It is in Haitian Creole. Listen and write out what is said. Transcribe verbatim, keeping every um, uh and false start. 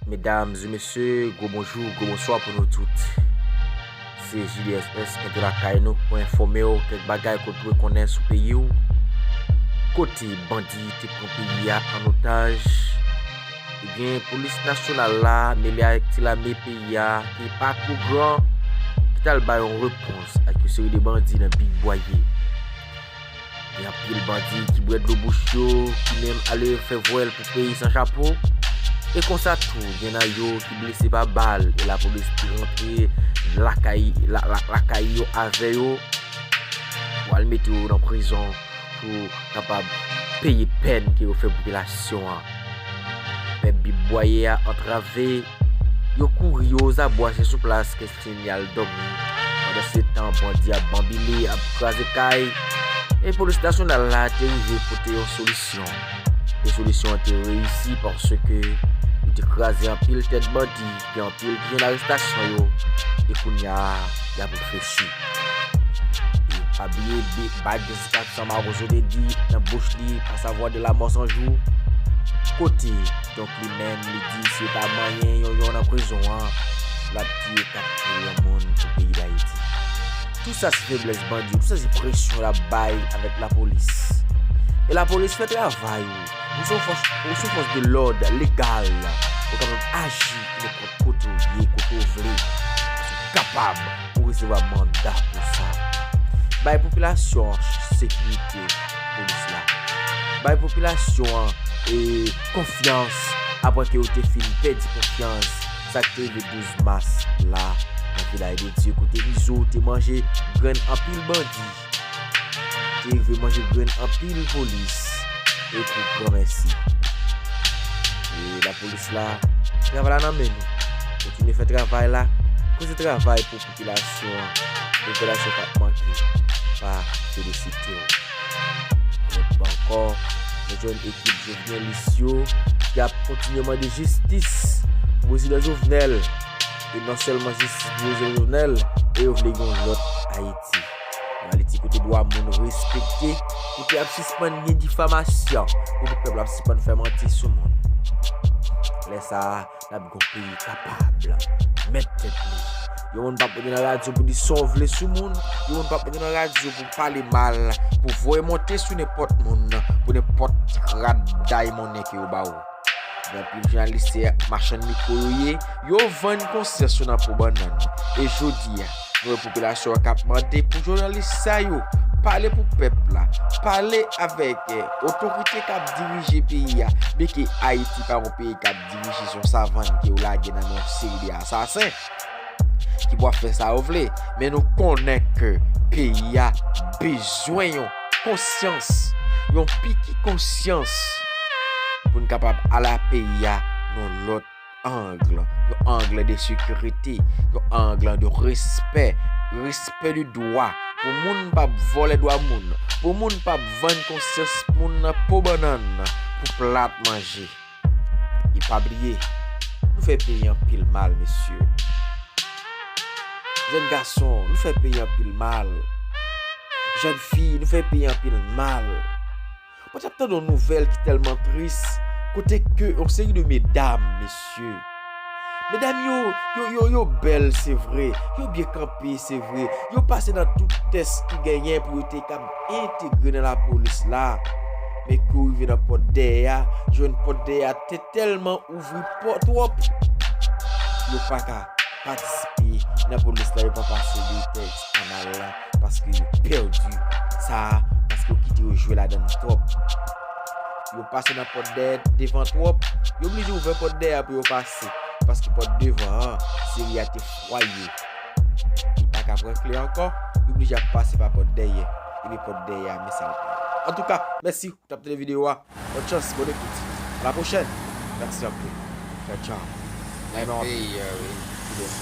Medam e mesye, gwo bonjou, gwo bonswa pou nou tout. Se J D S S, kenbe lakay nou pou enfòme w kèk bagay ke w dwe konnen sou peyi w. Kote bandi te pran peyi a an otaj, ebyen, polis nasyonal la mele avèk ti lame peyi a ki pa twò gran, ki t al bay yon repons ak yon seri de bandi nan Big Bwaye. Gen anpil bandi ki bwè dlo bouch yo, ki menm ale fè vwèl pou peyi san chapo. E konsa tou, gen nan yo ki blese pa bal, e lapolis te rantre lakay, la, la, lakay yo avè yo, pou al mete yo nan prizon, pou kapab peye pèn ke yo fè popilasyon an. Pèp Big Bwaye a antrave, yo kouri, yo ozabwa, se sou plas ke Sini al dòmi. Pandansetan, bandi ap banbile, ap kraze kay. E polis nasyonal la te rive pote yon solisyon. E solisyon an te reyisi paske yo te kraze anpil tèt bandi, gen anpil ki jwenn arestasyon yo. E kounye a, y ap reflechi. E pa bliye, bi-, bag San mawozo te di nan bouch li, pa savwa de la mò san jou. Kote, donk, li menm, li di si yo ta manyen yonyon nan prizon an, l ap tiye kat milyon moun pou peyi Dayiti. Tou sa se feblès bandi, tou sa se presyon l ap bay avèk lapolis. E lapolis fè travay ou. Ou se yon fòs, ou se yon fòs de lòd legal. Ou kapab aji nenpòt kote w ye, kote w vle. Ou kapab, ou resevwa manda pou sa. Bay popilasyon an sekirite, polis la. Bay popilasyon an, e, konfyans, apre ke yo te fin pèdi konfyans. Sa k te rive douz mas la, nan Vilaj de Dye, kote Izo te manje grenn anpil bandi. Te rive manje grenn anpil polis. Epi granmèsi. E lapolis la, travay la nan men nou. Kontinye fè travay la. Koze travay pou popilasyon an. Popilasyon k ap manke. Pa felisite w. Yon fwa ankò, nou jwenn ekip Jovenelis yo ki ap kontinye mande jistis pou prezidan Jovenel. E non sèlman jistis pou prezidan Jovenel, e yo vle yon lòt Ayiti. Yon Ayiti kote dwa moun respekte, kote ap sispann gen difamasyon, kote pèp la ap sispann fè manti sou moun. Lè sa a, n ap gen yon peyi kapab, mèt tèt li. Yon moun p ap monte nan radyo pou di sa w vle sou moun, yon moun p ap monte nan radyo pou pale mal, pou voye monte sou nenpòt moun, pou nenpòt rad day monnen ke yo ba w. Gen anpil jounalis se machann mikwo yo ye, yo vann konsyans yo nan po bannann. E jodi a, nou wè popilasyon an k ap mande pou jounalis sa yo pale pou pèp la, pale avèk, eh, otorite k ap dirije peyi a, byenke Ayiti pa yon peyi k ap dirije, se yon savann ke yo lage nan men yon seri de asasen ki pou ap fè sa yo vle. Men nou konnen ke peyi a bezwen yon konsyans, yon piki konsyans pou n kapab ale peyi a nan lòt ang, yon ang de sekirite, yon ang de respè, respè de dwa, pou moun p ap vòlè dwa moun, pou moun p ap vann konsyans moun nan po bannann pou plat manje. E pa bliye, nou fè peyi anpil mal, mesye. Jèn gason, nou fè peyi anpil mal. Jèn fi, nou fè peyi anpil mal. Mwen t ap tande yon nouvèl ki tèlman tris, kote ke yon seri de medam, mesye. Medam yo, yo, yo, yo bèl, se vre. Yo byen kanpe, se vre. Yo pase nan tout tès ki genyen pou yo te kab entegre nan lapolis la. Men kou rive nan pòt dèyè a, jwenn pòt dèyè a te tèlman ouvri pòt twòp. Yo pa ka patisipe nan polis la, yo pa pase de tèks anal la, paske yo pèdi sa, paske yo kite yo jwe ladann twòp. Yo pase nan pòt dèyè devan twòp, yo blije ouvè pòt dèyè a pou yo pase, paske pòt devan an, seri a te fwaye. Li pa ka pran kle ankò, li blije ap pase pa pòt dèyè, epi pòt dèyè a, men sa l pran. Antouka, mèsi. T ap tande videyo a. Bòn chans, bòn ekout. A la pwochèn. Mèsi anpil. Tchaw, tchaw. Nan men w anpil. Peyi a, wi. Ki bèl fè.